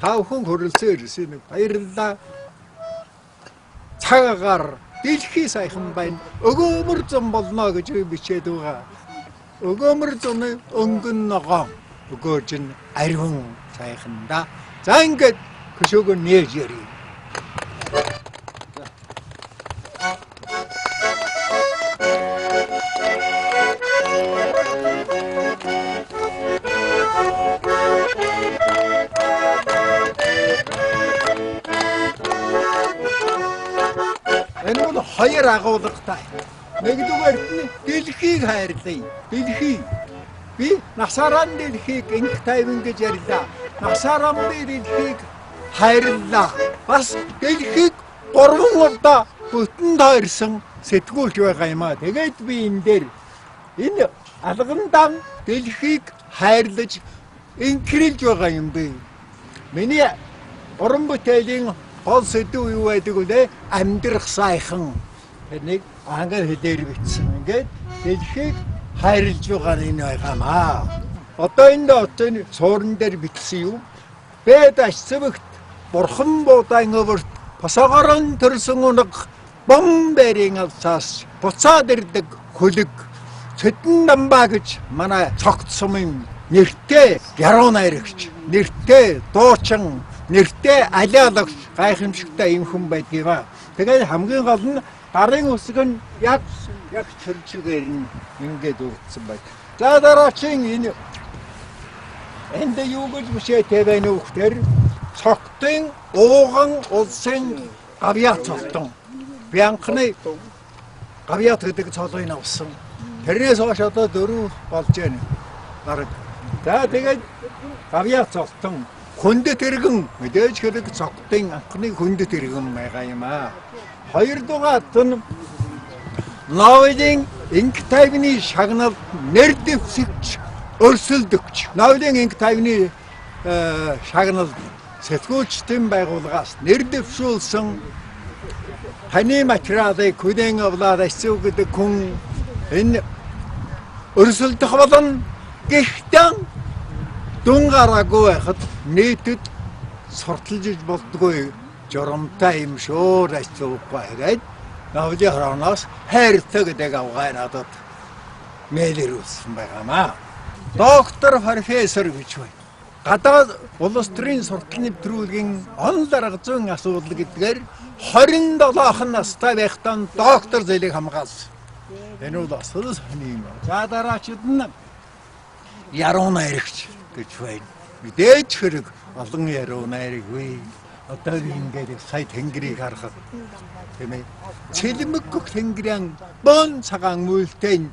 Та бүхэн хүрэлцэн ирсэн баярлалаа. Цаг агаар дэлхий сайхан байна. Өгөөмөр зун болно гэж би бичээд байгаа. Өгөөмөр зуны өнгөн ногоон өгөөж нь ариун сайхан да. За ингээд хөшөөгөө нээж ярив. Энэ бол хоёр агуулгатай. Нэгдүгээрт нь дэлхийг хайрлая. Дэлхий. Би насааран дэлхийг инх тайван гэж ярьлаа. Насааран би дэлхийг хайрлаа. Бас дэлхийг 3 удаа бүтэн тойрсон сэтгүүлч байгаа юм аа. Тэгээд би энэ дээр энэ алгандан дэлхийг хайрлаж инхрийлж байгаа юм бэ. Миний уран бүтээлийн гол сэдв юу байдаг вэ? Амьдрах сайхан. Тэр нэг англи хэлээр бичсэн. Ингээд дэлхийг хайрлаж байгаа нь энэ байгаамаа. Одоо энэ одоо суурин дээр бичсэн юм. Бэд ашцвэгт бурхан буудан өвөрт босоогорон төрсөн унаг бом бэрийн алсаас буцаад ирдэг хөлөг цэдэн дамбаа гэж манай цогт сумын нэртэй яруу найрагч, нэртэй дуучин, нэртэй алиалагч гайхамшигтай юм хүн байдгийг ба. Тэгээд хамгийн гол нь гарын үсэг нь яг чирчгээр нь ингээд үрдсэн байт. За дараагийн энэ энд юу гэж бичээтэй байна вэ гэхээр цогтын ууган улсын гавьяат цолтон. Би анхны гавьяат гэдэг цолыг авсан. Тэрнээс хойш одоо 4 болж байна. Бараг. За тэгээд гавьяат цолтон хүндэт иргэн мэдээж хэрэг цогтын анхны хүндэт иргэн байгаа юм аа. Хоёрдугаарт нь Нобелийн инх тайвны шагнал нэр дэвсгч өрсөлдөгч. Нобелийн инх тайвны шагнал сэтгүүлчдийн байгууллагаас нэр дэвшүүлсэн таны материалыг хүлээн авлаа Дашцив гэдэг хүн энэ өрсөлдөх болно. Гэхдээ дүн гараагүй байхад нийтэд сурталжиж болдгоо журамтай юм шүү Дашцивгүй гээд Нобелийн хорооноос хайртай гэдэг авгай надад мэйлэр үссэн байгаамаа. Доктор профессор гэж байна. Гадаад улс төрийн суртал нэвтрүүлгийн онол арга зүйн асуудал гэдгээр 27 настай байхдаа доктор зээлийг хамгаалсан. Энэ бол бас л сони юм. За дараачид нь яруу найрагч гэж байна. Мэдээж хэрэг олон яруу найраг вэ. Одоо ингээд сая тэнгэрийг харахад тийм ээ. Цэлмэг тэнгэрийн бон цагаан мөлтэй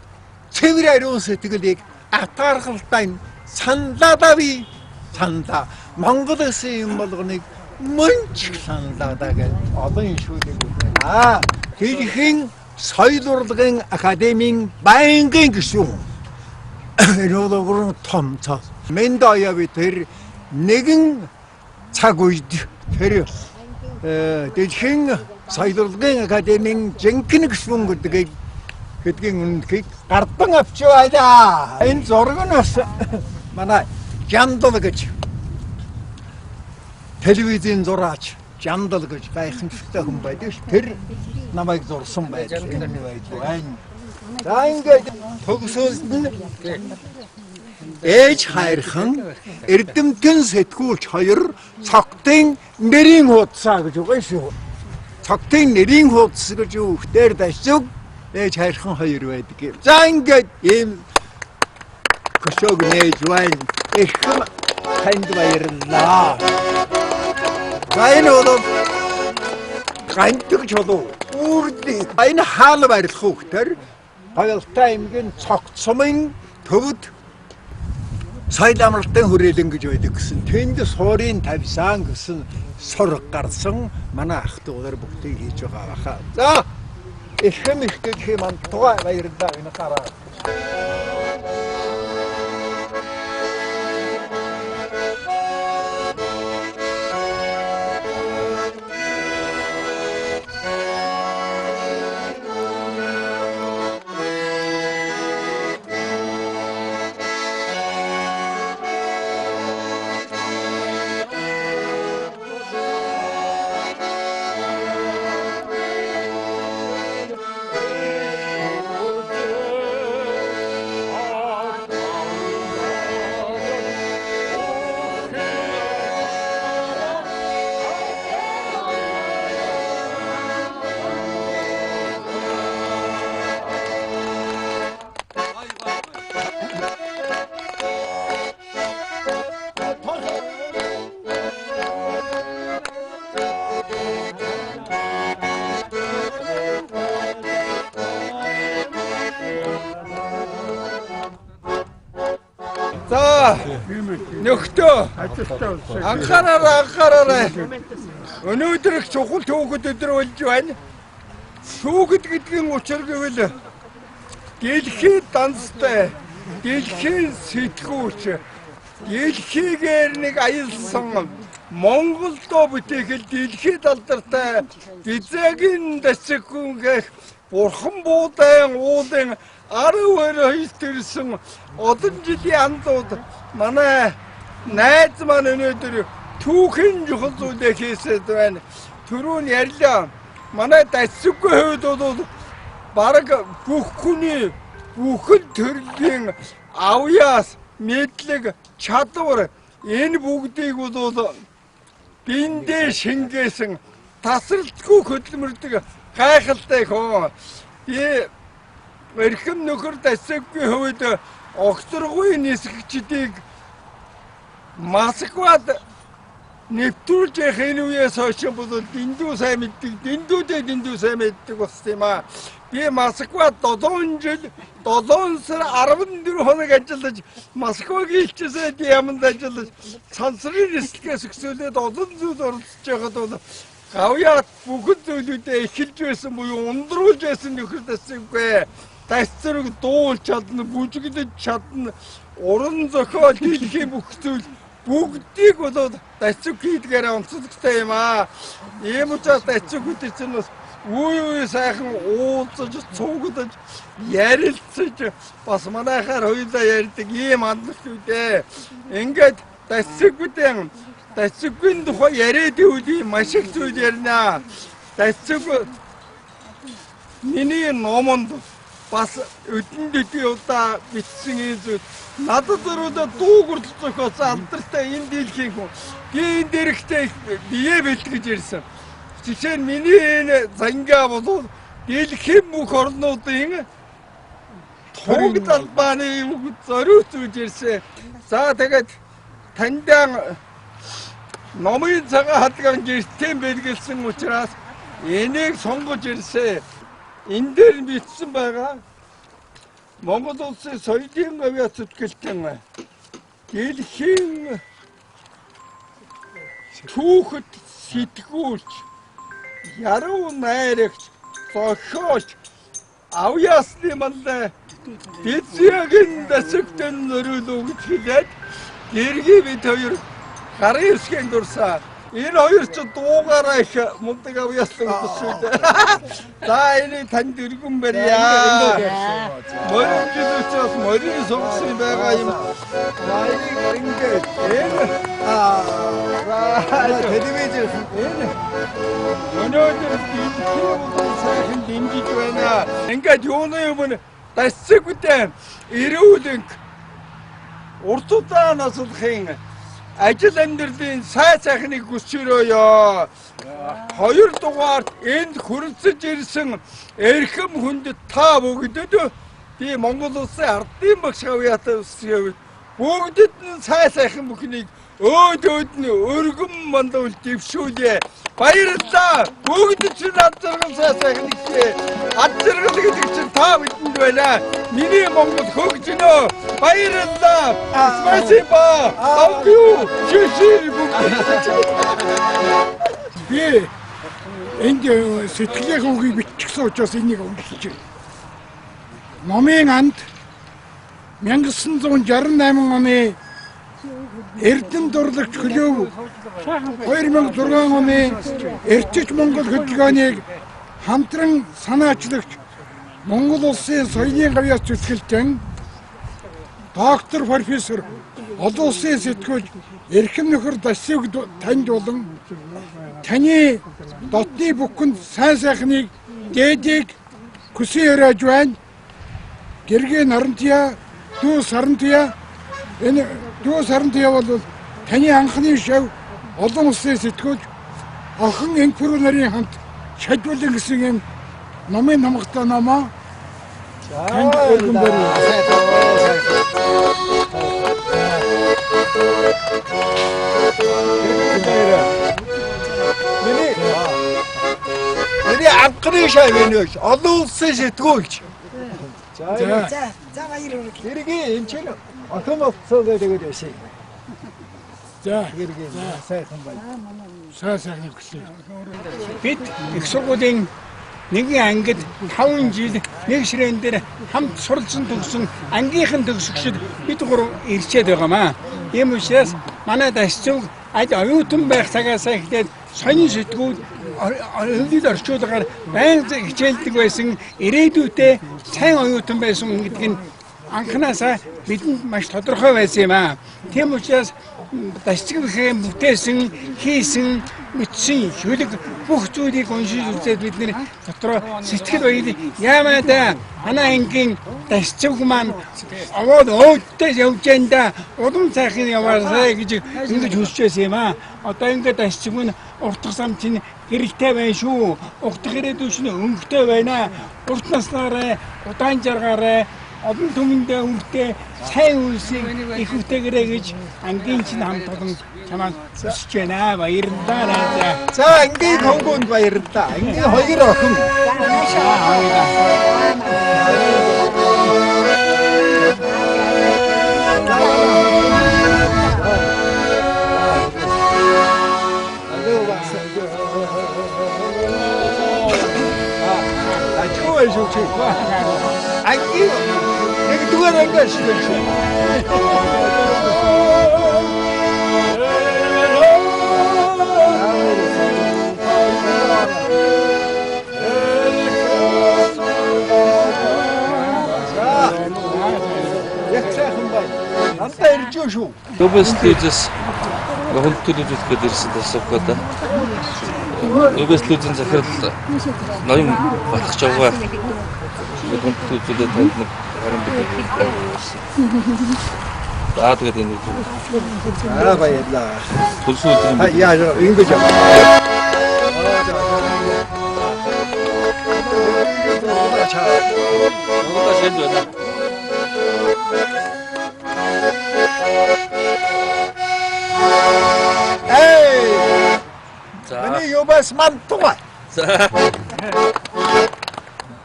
цэвэр ариун сэтгэлийг атаархалтай саналаа би саналаа. Монгол гэсэн юм болгоныг мөнч саналаа гэж олон шүүлэг байна. Дэлхийн соёл урлагийн академийн байнгын гишүүн. Энэ бол том цол. Мэнд оёо би тэр нэгэн цаг үед тэр дэлхийн соёл урлагийн академийн жинхэнэ гишүүн гэдгийн үнэнхийг гардан авч байлаа. Энэ зураг нь бас манай Жандал гэж телевизийн зураач Жандал гэж гайхамшигтай хүн байдаг ш. Тэр намайг зурсан байдаг. Энэ байдаг. За ингээд төгсөлд нь ээж хайрхан эрдэмтэн сэтгүүлч хоёр цогтын нэрийн хуудасаа гэж байгаа шүү. Цогтын нэрийн хуудас гэж үхтээр дашиг ээж хайрхан хоёр байдаг. За ингээд ийм хөшөөг нээж байна. Эрхэм танд баярлалаа. За энэ бол гантэг чулуу үрдээ. Энэ хаана барилах вэ гэхээр Гоёлтой аймгийн цогт сумын төвд соёл амралтын хүрээлэн гэж байдаг гэсэн. Тэнд суурийн тавьсан гэсэн сураг гарсан манай ах дүүнэр бүгдийг хийж байгаа баха. За эрхэм их гэх юм тугай баярлалаа энэ гараа. За нөхдөө анхаараарай. Өнөөдөр их чухал түүхэд өдөр болж байна. Түүхэд гэдгийн учир гэвэл дэлхийн данстай, дэлхийн сэтгүүлч, дэлхийгээр нэг аялсан Монголдо бүтээхэл дэлхийд алдартай Бизээгийн Дасикүн гэх бурхан буудан уулын 12 төрсэн олон жилийн андууд манай найз маань өнөөдөр түүхэн чухал зүйлээ хийсэд байна. Түрүүн ярьлаа. Манай Дасикүн хувьд бол бараг бүх хүний бүхэл төрлийн авьяас, мэдлэг, чадвар энэ бүгдийг бол биендээ шингээсэн тасралтгүй хөдөлмөрдөг гайхалтай хүн. Би эрхэм нөхөр Дасикүн хувьд огцоргүй нисгчдийг Москвад нэвтрүүлж явах энэ үеэс хойш бол дэндүү сайн мэддэг, дэндүүдээ дэндүү сайн мэддэг болсон юм аа. Би Москвад 7 жил 7 сар 14 хоног ажиллаж, Москвагийн элчсэн яаманд ажиллаж, сансрын нислэгээс өксөөлөөд олон зүйл оролцож байхад бол гавьяат бүхэн зүйлүүдээ эхэлж байсан буюу ундруулж байсан нөхөр Дасикү. Дасцэрэг дуулж чадна, бүжиглэж чадна, уран зохиол дэлхийн бүх зүйл бүгдийг болоод Дасикү хийдгээрээ онцлогтой юм аа. Ийм учраас Дасикү чинь бас үе үе сайхан уулзаж, цуглаж, ярилцаж бас манайхаар хоёулаа ярьдаг ийм андлт үү дээ. Ингээд Дасикүдэн Дасикүн тухай яриад ивэл маш их зүйл ярина. Дасикү миний номонд бас өдөн дөдий удаа бичсэн ийм зүйл надад зориулаад дуугурлал зохиосон алдартай энэ дэлхийн хүн. Би энэ дэрэгтэй бие бэлтгэж ирсэн. Жишээ нь миний энэ зангаа бол дэлхийн бүх орнуудын туг далбааны үг зориуд зүүж ирсэн. За тэгээд таньдаа номын цагаан хадган гэртээ бэлгэлсэн учраас энийг сонгож ирсэн. Энэ дээр бичсэн байгаа Монгол улсын соёлын гавьяа зүтгэлтэн дэлхийн түүхэд сэтгүүлч, яруу найрагч, зохиолч, авьяасны маллай Бизээгийн Дасиктэн зориулуу гэж хэлээд гэргий бид хоёр гарын хэсгийн дурсаа. Энэ хоёр ч дуугаараа их мундаг авьяаслаг бас шүү дээ. За энийг танд өргөн барья. Морин жил учраас морин сонгосон байгаа юм. За энийг ингээд Энэ аа телевизээр энэ өнөөдөр дэлхийн улаан сайхан дэмжиж байна. Ингээд юуны өмнө Дасикүдэн эрүүлэнг урт удаан наслахын ажил амьдралын сайн сайхныг хүсчөрөөё. Хоёр дугаарт энд хүрэлцэж ирсэн эрхэм хүндэт та бүгдэд би Монгол улсын ардын багш гавьяатай үсгэв. Бүгдэд нь сайн сайхан бүхнийг өөд өөд нь өргөн мандуул дэвшүүлье. Баярлалаа. Бүгд чинь ад жаргал сайн сайхан ихээ. Ад жаргал гэдэг чинь та бидэнд байна. Миний Монгол хөгжинөө. Баярлалаа. Спасибо. Thank you. Шишир бүгд. Би энд сэтгэлийн үгийг бичсэн учраас энийг уншиж байна. Номын анд 1968 оны Эрдэнэ дурлагч хөлөв 2006 оны Эрчиж Монгол хөдөлгөөнийг хамтран санаачлагч Монгол улсын соёлын гавьяас зүтгэлтэн доктор профессор олон улсын сэтгүүлч эрхэм нөхөр Дасиг танд болон таны дотны бүхэнд сайн сайхныг дээдийг хүсэн яриаж байна. Гэргийн Нарантия, дүү Сарантия энэ дүү Сарантия бол таны анхны шав олон улсын сэтгүүлч охин эмпэрүү нарын хамт шажуулан гэсэн юм номын номготой номоо танд өргөн барья. Миний Миний анхны шав энэ биш. Олон улсын сэтгүүлч. За. За, за баяр хүргэе. Гэргий энэ чинь Охин болцоогоо тэгээд яшээ. За. Гэргийн сайхан байна. Сайн сайхныг хүсье. Бид их сургуулийн нэгэн ангид 5 жил нэг ширээн дээр хамт суралцсан төгсөн ангийнхан төгсөгчд бид гурав ирчээд байгаамаа. Ийм учраас манай Дашцүг аль оюутан байх цагаас эхлээд сонин сэтгүүл хөвлөл орчуулгаар байнга хичээлдэг байсан, ирээдүйдээ сайн оюутан байсан гэдг нь анханасаа бидэнд маш тодорхой байсан юм аа. Тийм учраас Дашцүгийн бүтээсэн, хийсэн, бичсэн шүлэг бүх зүйлийг уншиж үзээд бид нэр дотроо сэтгэл баяр яамаа да манай ангийн Дашцүг маань овоод өөдтэй явж байна да, улам сайхан яваасай гэж ингэж хүсэж байсан юм аа. Одоо ингээд Дашцүг нь уртах сам чинь гэрэлтэй байна шүү. Угтах ирээдүй чинь өнгөтэй байна. Урт наснаараа удаан жаргаарай, олон түмэндээ үртэй сайн үйлсийг их үтээгэрэй гэж ангийн чинь хамт олон чамаа хүсэж байна. Баярлалаа найзаа. За, ангийн хонгонд баярлалаа. Ангийн хоёр охин. Ачуу шүү чи. Ангийн нэгдүгээр анги шүү чи. За. Яг сайхан байна. Надад ирж шүү. Юбэс лүзэс хүндэл үзүүлэх гээд ирсэн тасавгада. Юбэс лүзэн захирал ноён батгах жавгаа хүндэл үзүүлээд танд нэг харин бид ирсэн. За тэгээд энэ Аа, баярлалаа. төлсөн өдрийн А яа ингэж яа. Монголоо шэнд байна. Эй, За. миний юбас мантуга. За.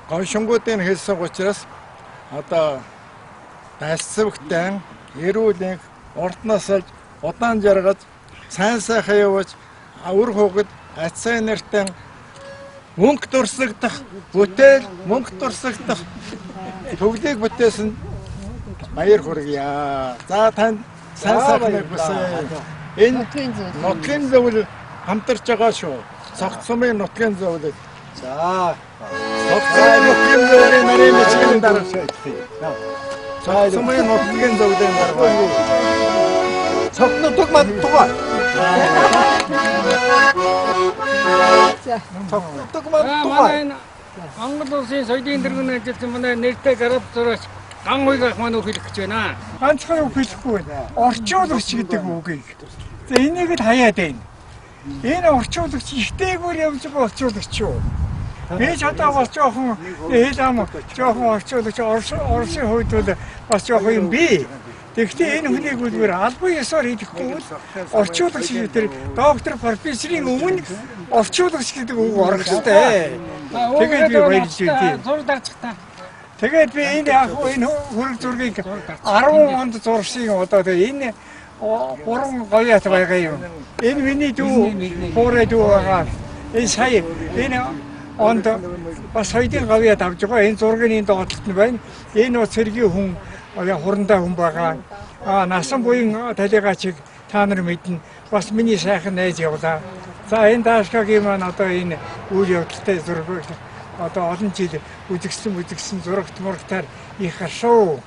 Гоншингуудын хэлсэн учраас одоо дайсвагтай эрүүл энх урт насалж удаан жаргаж сайн сайхан явж үр хөвгөд ацсан нэртэн мөнгө дурсагдах бүтээл мөнгө дурсагдах төвлийг бүтээсэн баяр хүргье. За, танд сайн сайхныг хүсье. Энэ нутгийн зөвлөл хамтарч байгаа шүү. Цогц сумын нутгийн зөвлөл. За. Цогц сумын нутгийн зөвлөлийн нарийн бичгийн дарга. За, Цогц сумын нутгийн зөвлөлийн дарга. Цогц нутаг мантуга. Цогц нутаг мантуга. Манай энэ Монгол улсын соёлын тэргүүн ажилласан манай нэртэй гараб зураач ган хуйг ах маань үг хэлэх гэж байна. Ганцхан үг хэлэхгүй байна. Орчуулагч гэдэг үгийг. За, энийг л хаяад байна. Энэ орчуулагч ихтэйгүүр явж байгаа орчуулагч юу? Би ч одоо бас жоохон хэл ам жоохон орчуулагч Оросын хувьд бол бас жоохон юм би. Тэгэхдээ энэ хүнийг үлгэр албан ёсоор хэлэхгүй бол орчуулагч гэдэг доктор профессорын өмнө орчуулагч гэдэг үг орох ёстой. Тэгээд би баярлж байна. Зураг дарчих та. Тэгээд би энэ яг энэ хөрөг зургийг 10 онд зурсан одоо тэгээ энэ гурван гоёат байгаа юм. Энэ миний дүү, хуурай дүү байгаа. Энэ сая энэ онд бас соёлын гавьяат авч байгаа. Энэ зургийн энэ доотлолт нь байна. Энэ бас цэргийн хүн, хурандаа хүн байгаа. А насан буян талигаачийг та нар мэднэ. Бас миний сайхан найз явлаа. За, энэ Даашкагийн маань одоо энэ үйл явдалтай зураг одоо олон жил үзэгсэн зурагт мурагтаар их гаршуу.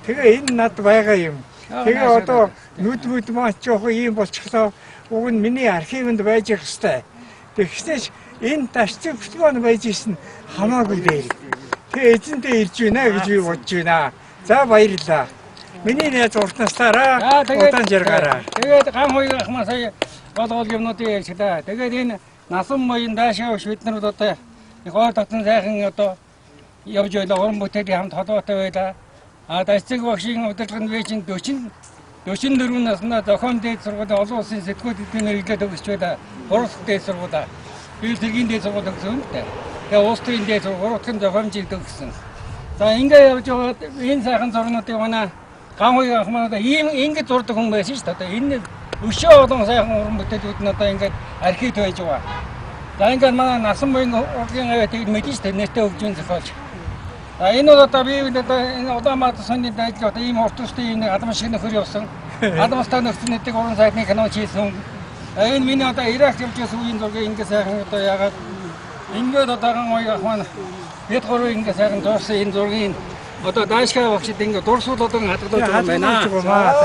Тэгээ энэ над байгаа юм. Тэгээ одоо нүд мүд маань жоохон ийм болчихлоо. Уг нь миний архивнд байж их хэвээр. Тэгснээч энэ Дашцыг маань байж исэн хамаагүй дээр. Тэгээ эзэндээ ирж байна гэж би бодож байна. За, баярлалаа. Миний найз урт наслаараа удаан жаргаараа. Тэгээд ган хуйг ах маань сая гол гол юмнуудыг ярьчлаа. Тэгээд энэ насан буян даашаа өш бид нар одоо их ой дотн сайхан одоо явж байлаа. Уран бүтээлийн хамт холбоотой байлаа. А Дашцыг багшийн удирдлаганд би чинь 44 наснаа зохион дээд сургуулийн олон улсын сэтгүүлүүдийн мэргэжлээ төгсөж байлаа. Гурав дахь дээд сургуулаа. Би цэргийн дээд сургууль төгсөн л дээ. Тэгээ улс төрийн дээд сургууль гурав дахь зохиомжийг төгссөн. За, ингээ явж байгаад энэ сайхан зурнуудыг манай Ган хоёрын ах маань одоо ийм ингэж зурдаг хүн байсан шүү дээ. Одоо энэ өшөө олон сайхан уран бүтээлүүд нь одоо ингээд архивд байж байгаа. За ингээд манай Насан буян урлагийн авиатыг мэдэн шүү дээ. Нэртэй хөгжмийн зохиолч. За энэ бол одоо би одоо энэ Улаанбаатар сунны дайдл одоо ийм урт усны нэг албан шиг нөхөр явсан. Албанстай нөхцөл нэгдэг уран сайхны кино хийсэн. Энэ миний одоо Ирак явж байсан үеийн зургийг ингээд сайхан одоо яагаад ингээд одоо ган хоёр ах маань бид гурав ингээд сайхан зурсан энэ зургийн одоо даашгаа багшид ингээд дурсуул одоо хадгалж байгаа юм байна.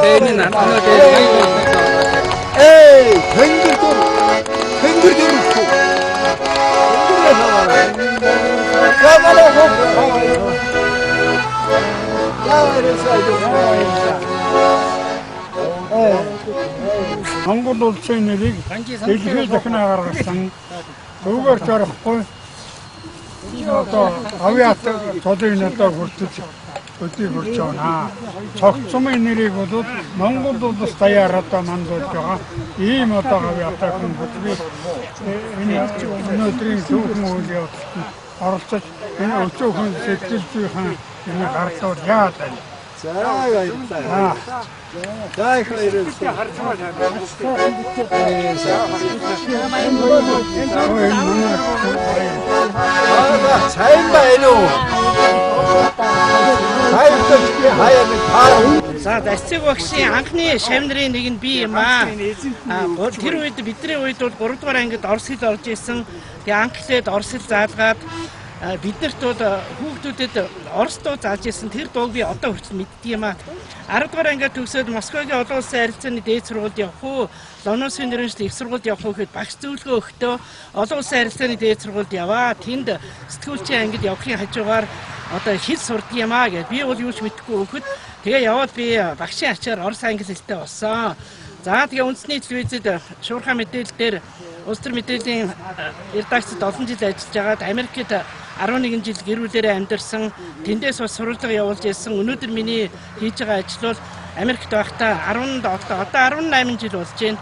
Тэгээ энэ хадгалаад Эй, тэнгэр дөр. Тэнгэр дөр. Монгол улсын нэрийг дэлхийд дахин гаргасан. Үүгээр ч орохгүй. Одоо авиат цолын одоо хүртэж өдийг хүрч байна. Цогцомын нэрийг бол Монгол улс даяар одоо мандуулж байгаа. Ийм одоо авиатай хүн би энэ өнөөдрийн түүхэн үйл явдалд оролцож энэ өчүүхэн сэтгэл зүйхэн энэ гарлуулъя тань. За баярлалаа. За их баярлалаа. Аа, сайн байна уу? Сайн би хаяа нэг таа. За Дасцэг багшийн анхны шавь нарын нэг нь би юм аа. Тэр үед бидний үед бол 3 дугаар ангид орос хэл орж исэн. Тэгээ англиэд орос хэл заалгаад биднэрт бол хүүхдүүдэд орос дуу заалж исэн. Тэр дууг би одоо хүртэл мэддэг юм аа. 10 дугаар ангиар төгсөөд Москвагийн олон улсын харилцааны дээд сургуульд явах уу, Лоносын нэрнжил их сургуульд явах уу гэхэд багш зөвлөгөө өгтөө олон улсын харилцааны дээд сургуульд яваа. Тэнд сэтгүүлчийн ангид явахын хажуугаар одоо хэл сурдаг юм аа гэж би бол юу ч мэдэхгүй өгөхөд тэгээ яваад би багшийн ачаар орос англи хэлтэй болсон. За тэгээ үндэсний телевизэд шуурхай мэдээлэл дээр улс төр мэдээллийн редакцид олон жил ажиллаж байгаад Америкт 11 жил гэр бүлээрээ амьдарсан. Тэндээс бас сурвалжлага явуулж ирсэн. Өнөөдөр миний хийж байгаа ажил бол Америкт байхдаа 17 одоо 18 жил болж байна.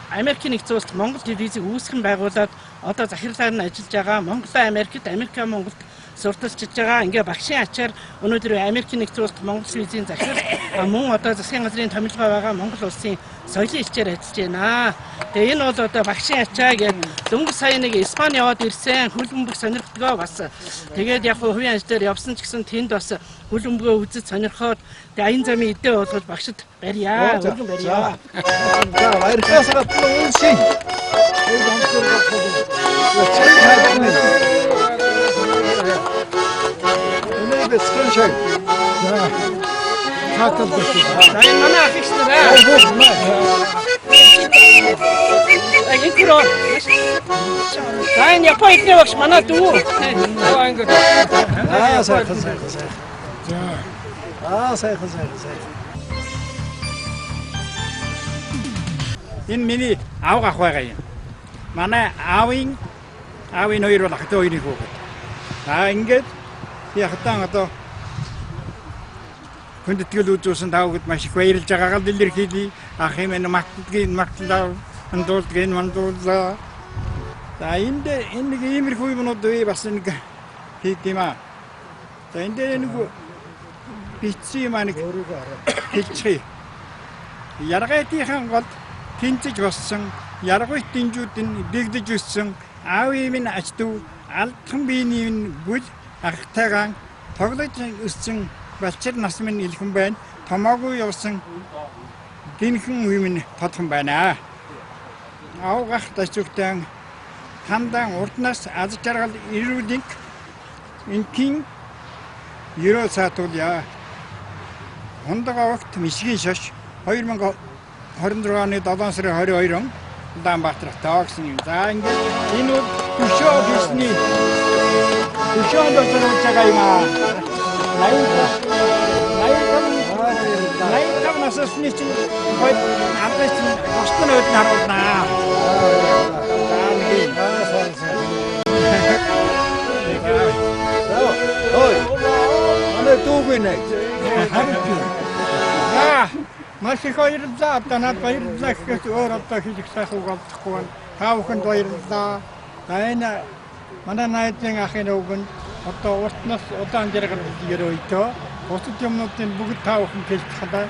Америкийн нэгдсэн улсад Монгол телевизийг үүсгэн байгуулад одоо захирлаар нь ажиллаж байгаа. Монголоо Америкт, Америкаа Монголд сурталчилж байгаа. Ингээ багшийн ачаар өнөөдөр Америкийн нэгдсэн улсад Монгол телевизийн захирал мөн одоо засгийн газрын томилгоо байгаа Монгол улсын соёлын элчээр ажиллаж байна. Тэгээ энэ бол одоо багшийн ачаа гэдэг дөнгөж сая нэг Испани яваад ирсэн, хөл бөмбөг сонирхдгоо бас. Тэгээд яг хувийн ажил дээр явсан ч гэсэн тэнд бас хөл бөмбөгөө үзэж сонирхоод тэгээ аян замын эдээ болгож багшид барья. Өргөн барья. За баярлалаа гадна уулсын. Энийг бэцхэн шиг. За. Таатал биш. За энэ манай ах их нар аа. Инкүрөө. За энэ Япон хэлний багш манай дүү. Ингээд Аа сайхан сайхан сайхан. За. Аа сайхан сайхан сайхан. Энэ миний аав ах байгаа юм. Манай аавын хоёр бол ахтай хоёрын хүүхэд. За ингээд би ахтан одоо хүндэтгэл үзүүлсэн та бүхэнд маш их баярлж байгаагаа илэрхийлье. Ах юм энэ магтдгийг магтлаа, мандуулдгийг мандууллаа. За энд энэ нэг иймэрхүү юмнууд би бас нэг хийд юм аа. За энэ дээр нэг бичсэн юм аа нэг хэлчихье. Яргайтынхан голд тэнцэж болсон, яргуйт дэнжүүд нь дэгдэж өссөн, аавын минь ач дүү, алдахан биений минь бүл ахтайгаан тоглож өссөн балчир нас минь илхэн байна. Томоогүй явсан гинхэн үе минь тодхон байна. Авгах дашигтай хандан урднаас аз жаргал эрүүлэнх инкийн ерөө саатуулъя. Хундага огт мишгийн шаш 2026 оны 7 сарын 22-нд Улаанбаатарт тоо гэсэн юм. За ингээд энэ бол хөшөө хийсний хөшөөнд зориулж байгаа юм аа. 85 насны чинь хойд албан чинь бусдын үед нь харуулнаа. За нэг Аа сайн сайн. Ой. Манай дүүгүй нэ. За маш их баярлалаа. Одоо над баярлалаа гэхээс өөр одоо хэлэх сайхан үг олдохгүй байна. Та бүхэнд баярлалаа. За энэ манай найзын ахын өвгөн одоо урт нас удаан жаргал ерөөйдөө. Бусад юмнуудын бүгд та бүхэн хэлчихлээ.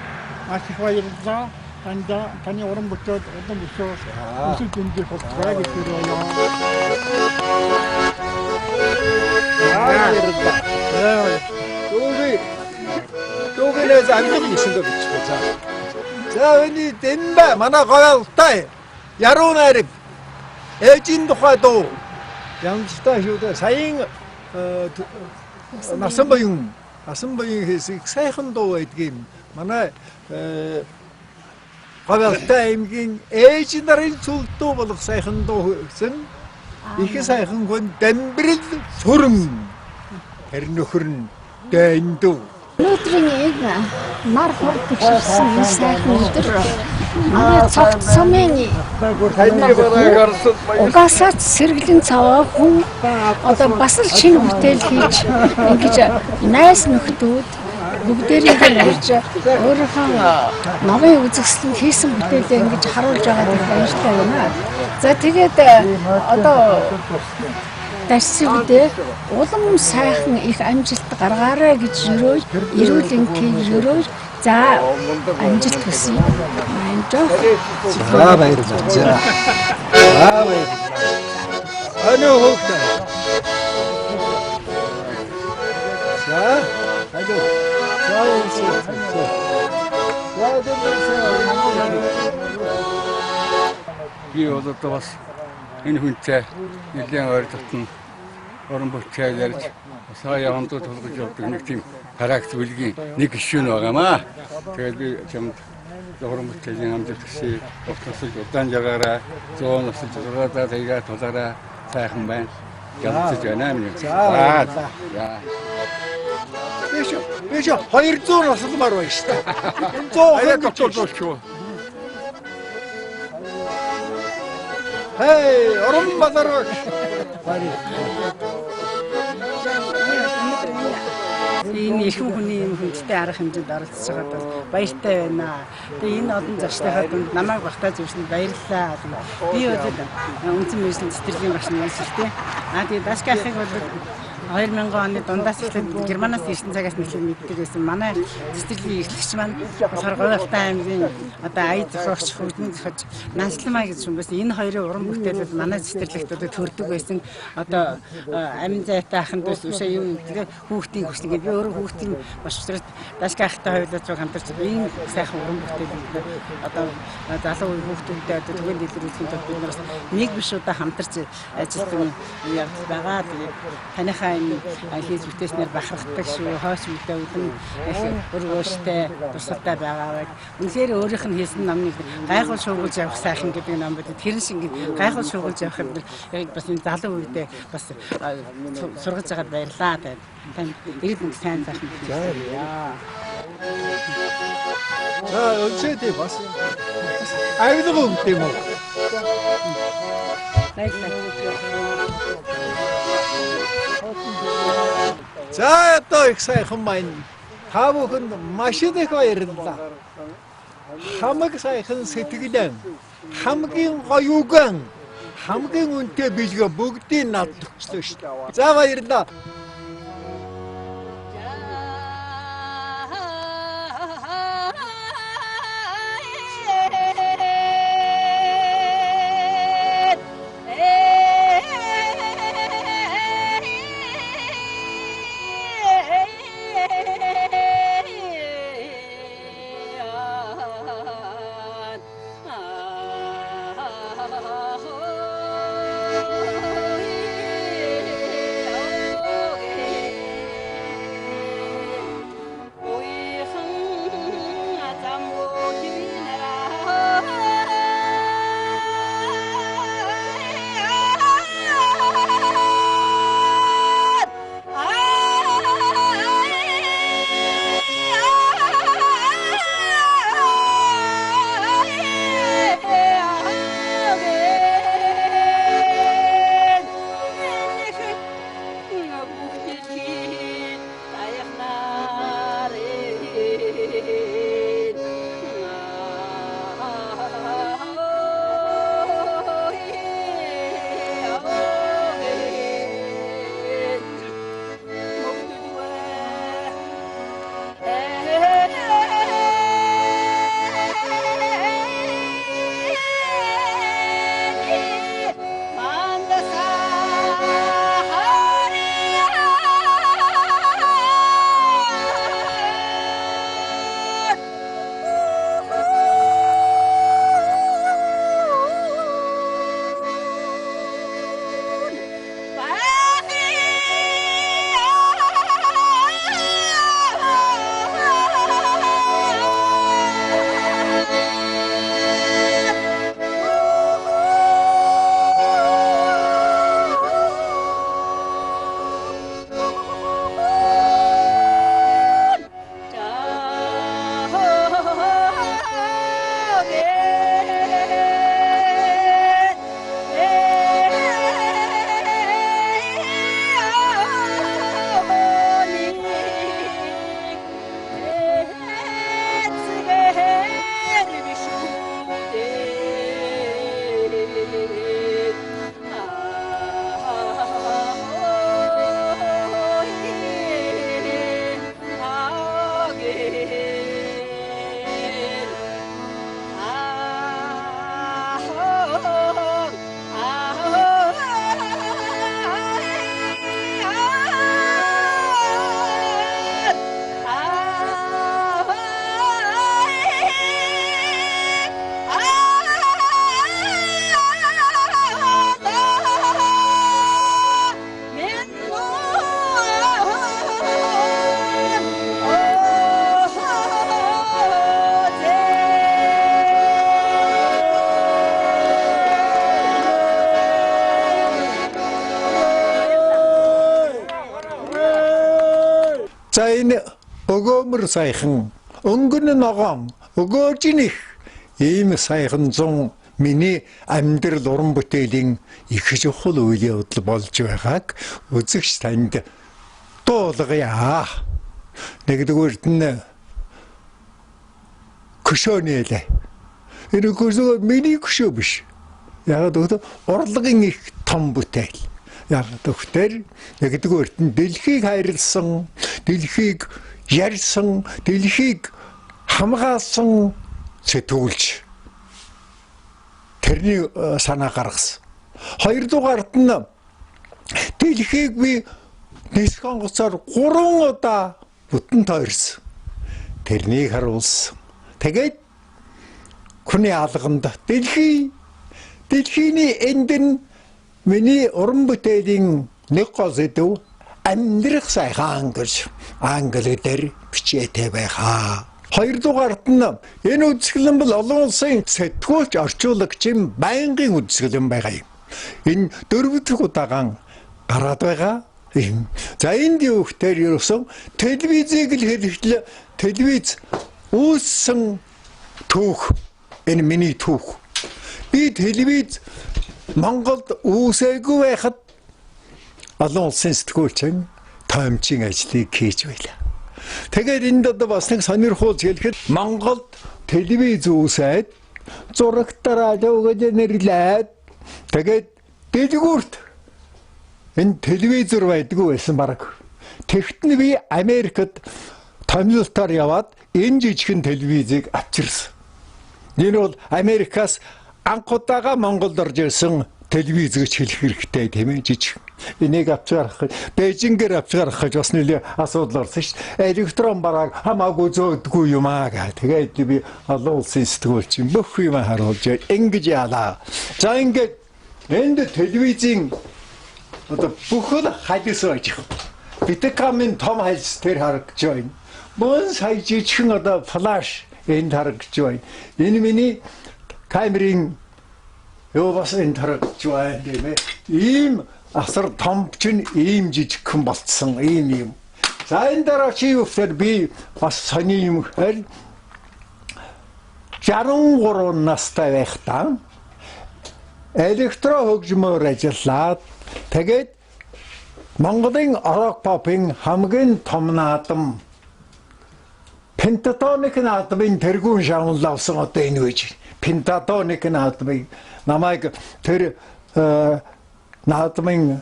Маш их баярлалаа. Танд таны уран бүтээл улам өсөө өсөж өндөр болтугай гэж хэлье. Баярлалаа. Дүүгээс амжилт гэсэн дөө бичих. За. За энэ дэнбэ манай говьалтай яруу найраг ээжийн тухай дуу ямжтай шүү дээ. Саяын Насан буян хийсэн их сайхан дуу байдгийн. Манай Говьалтай аймгийн ээж нарын цүлдүү болох сайхан дуу гэсэн их сайхан хүн Дамбирэл сүрэн тэр нөхөр нь Дэндүү. Өнөөдрийн энэ нар хур тэгшэрсэн энэ сайхан өдөр манай цогт сумын угаасаа сэргэлэн цаваа хүн одоо бас л шинэ бүтээл хийж ингэж найз нөхдүүд бүгдээрээ ирж өөрийнхөө номын үзэсгэлэн хийсэн бүтээлээ ингэж харуулж байгаад их баяртай байна. За тэгээд одоо Дарсивдээ улам сайхан их амжилт гаргаарай гэж өрөөж, эрүүл энхийг өрөөж, за амжилт хүсье. За баярлалаа. За баярлалаа. Анио хөөхтэй. За алё. За үнсээ. За дэмэсээ. Би бол одоо бас энэ хүнтэй нэлээд ойр дотно уран бүтээл ярьж сая ондоо тулгаж явдаг нэг тийм характер бүлгийн нэг гишүүн байгаамаа. Тэгээд би чамд уран бүтээлийн амжилт хүсье. Урт насалж удаан жаргаарай, 100 насалж зургаадаа тайгаа тулаарай. Сайхан байна. Ямцж байна минь. За. За. Биш 200 насалмаар байна шүү дээ. 100 Аяа тогтолцоолч. Хей, Уранбаатар. Энэ эрхэм хүний юм хүндтэй арга хэмжээнд оролцож байгаад бас баяртай байна. Тэгээ энэ олон зочдынхаа дунд намайг багтаа зөвшөөрөнд баярлалаа. Би бол үндсэн мөрсөн цэцэрлэгийн багш нь шүү дээ. Аа тэгээ Дашка ахыг бол 2000 оны дундаас эхлээд Германаас ирсэн цагаас нэхлээд мэддэг байсан. Манай цэцэрлэгийн эрхлэгч маань болохоор Говьалтай аймгийн одоо ая зохиогч, хөгжмийн зохиогч Нансламаа гэж хүн байсан. Энэ хоёрын уран бүтээлүүд манай цэцэрлэгт одоо төрдөг байсан. Одоо амин зайтай аханд бас үшээ юм тэгээ хүүхдийн хүснэ гэдэг. Би өөрөө хүүхдийн маш учраас Дашка ахтай хоёулаа цуг хамтарч ийм сайхан уран бүтээлүүд одоо залуу үеийн хүүхдүүдэд одоо түгээн дэлгэрүүлэхийн тулд бид нараас нэг биш удаа хамтарч ажилладаг явдал байгаа. Тэгээд таныхаа энэ хийж бүтээснээр бахархдаг шүү. Хойч үедээ үлэн их өргөөштэй, туршилттай байгаа. Үнэхээр өөрийнх нь хийсэн номыг гайхал шуугуулж явах сайхан гэдэг ном байдаг. Тэр шиг ингэ гайхал шуугуулж явах юм бас энэ залуу үедээ бас сургаж байгаад баярлаа. Танд ирээд нэг сайн сайхан бүтээсэн. За өнсөдөө бас авилга өгд юм уу? Баярлалаа. За одоо их сайхан маань та бүхэнд маш их баярлалаа. Хамаг сайхан сэтгэлэн, хамгийн гоё үгэн, хамгийн үнэтэй бэлгээ бүгдийг надад өгчлөө шүү дээ. За баярлалаа. Oh. энэ өгөөмөр сайхан, өнгөн ногоон, өгөөж нь их ийм сайхан зун миний амьдрал уран бүтээлийн их чухал үйл явдал болж байгааг үзэгч танд дуулгая. Нэгдүгüрт нь хөшөөнөлээ. Энэ хөшөө миний хөшөө биш. Яг гэвэл урлагийн их том бүтээл. Яг гэвэл нэгдүгüрт нь дэлхийг хайрлсан, дэлхийг ярьсан, дэлхийг хамгаалсан сэтгүүлч. Тэрний санаа гаргасан. Хоёрдугаарт нь дэлхийг би нисэх онгоцоор 3 удаа бүтэн тойрсон. Тэрнийг харуулсан. Тэгээд хүний алганд дэлхийний энд нь миний уран бүтээлийн нэг гол сэдэв амьдрах сайхан гэж англи дээр бичээтэй байхаа. Хоёрдугаарт нь энэ үзэсгэлэн бол олон улсын сэтгүүлч орчуулагчийн байнгын үзэсгэлэн байгаа юм. Энэ дөрөв дэх удаагаан гараад байгаа юм. За энд юу гэхээр ерөөсөн телевизийг л хэлэхдээ телевиз үүссэн түүх, энэ миний түүх. Би телевиз Монголд үүсээгүй байхад олон улсын сэтгүүлчин тоомчийн ажлыг хийж байлаа. Тэгээд энд одоо бас нэг сонирхолтой хэлэхэд Монголд телевиз үүсээд зурагтараа гэж нэрлээд тэгээд дэлгүүрт энэ телевизэр байдгүй байсан баг. Тэгт нь би Америкт томилолтоор яваад энэ жижигхэн телевизийг авчирсан. Энэ бол Америкаас анх удаага Монголд орж ирсэн телевиз гэж хэлэх хэрэгтэй тийм ээ жижиг. Энийг авч гарах гэж Бээжингээр авч гарах гэж бас нэлээ асуудал орсон шүү дээ. Электрон барааг хамаагүй зөөдгүй юм аа гэ. Тэгээд би олон улсын сэтгүүлч бүх юм харуулж ингэж яалаа. За ингээд энд телевизийн одоо бүхэл халис байж байгаа. Битакамын том хальс тэр харагдаж байна. Мөн сая жижигхэн одоо флаш энд харагдаж байна. Энэ миний камерын юу бас энд харагдаж байна тийм ээ. Ийм асар том чинь ийм жижигхэн болцсон ийм юм. За энэ дараа чи юу гэхээр би бас сони юм гэхээр 63 настай байхдаа электро хөгжмөөр ажиллаад тэгээд Монголын рок попын хамгийн том наадам пентатоник наадмын тэргүүн шагнал авсан одоо энэ үеж. Пентатоник наадмыг намайг тэр наадмын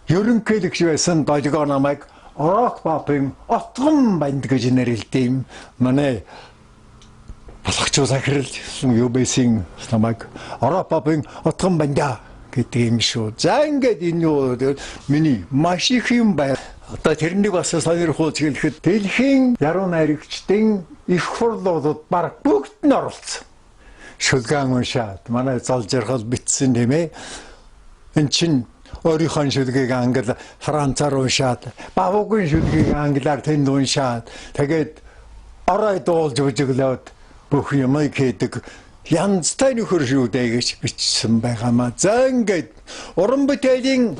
ерөнхийлөгч байсан дожгоо намайг рок попын отгон банд гэж нэрлэдэг. Манай болгочоо захирал юу байсан намайг рок попын отгон банда гэдэг юм шүү. За ингээд энэ юу миний маш их юм байна. Одоо тэрнийг бас сонирхуулж хэлэхэд дэлхийн яруу найрагчдын их хурлуудад баг бүгд нь оролцсон. Шүлгэн уншаад манай зол жаргал битсэн тийм ээ. Эн чинь өөрийнхөө шүлгийг англи францаар уншаад, бавуугийн шүлгийг англиар тэнд уншаад, тэгээд орой дуулж бүжиглээд бүх юмыг хийдэг янзтай нөхөр шүү дээ гэж бичсэн байгаамаа. За ингээд уран бүтээлийн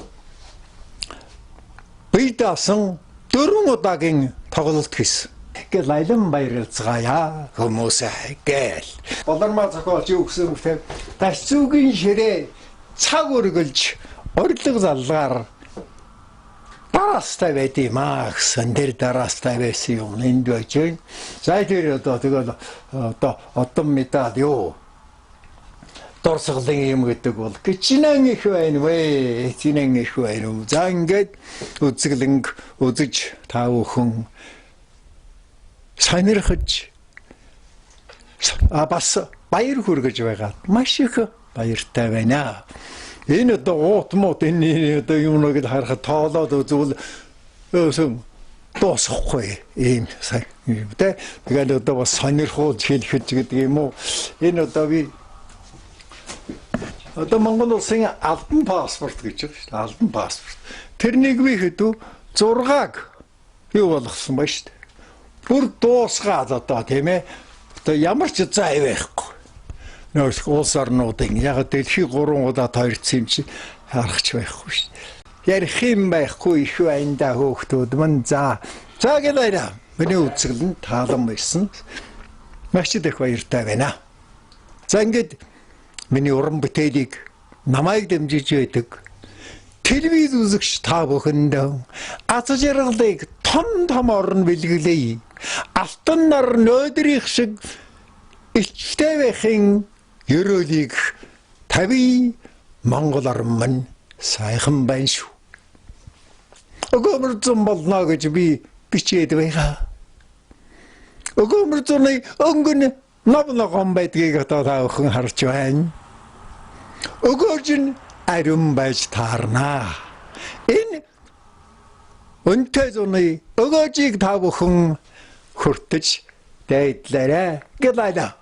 бие даасан 4 удаагийн тоглолт хийсэн. Гэл алин баярлцгаая хүмүүсээ гээл. Болормаа зохиолч юу гэсэн үг те Дашцүүгийн ширээ цаг өргөлж орилго залгаар дараастай байд юм аа гэсэн тэр дараастай байсан юм энд байж байна. За тэр одоо тэгэл одоо одон медаль юу дурсгалын юм гэдэг бол гिचнэн их байна вэ? Хичнээн их байна уу? За ингээд үзэглэнг үзэж та бүхэн сонирхож бас баяр хүргэж байгаад маш их баяртай байна. Энэ одоо уут мууд энэ одоо юм нэг харахад тоолоод үзвэл өөсөн дуусахгүй ийм юм тэ. Тэгээд одоо бас сонирхуулж хэлэхэд гэдэг юм уу. Энэ одоо би одоо Монгол улсын альбан паспорт гэж байна шүү дээ. Альбан паспорт. Тэрнийг би хэдүү 6-аг юу болгосон ба шүү дээ. Бүр дуусгаад одоо тийм ээ. Одоо ямар ч зай байхгүй. Нөөс улс орнуудын яг дэлхий 3 удаа тойрсон юм чи харахч байхгүй шүү дээ. Ярих юм байхгүй их байна да хөөхтүүд мэн за За гэлээ. Миний үзэсгэлэн нь таалан байсан. Маш их баяртай байна. За ингээд миний уран бүтээлийг намайг дэмжиж байдаг телевиз үзэгч та бүхэнд аз жаргалыг том том орон бэлгэлээ. Алтан нар нөөдрийнх шиг илчтэй байхын ерөөлийг тавь Монгол орн минь сайхан байна шүү. Өгөөмөр зун болно гэж би бичээд байгаа. Өгөөмөр зуны өнгө нь нов ногоон байдгийг одоо та бүхэн харж байна. Өгөөж нь ариун байж таарнаа. Энэ өнтэй зуны өгөөжийг та бүхэн хүртэж дайдлаарай гэлээ.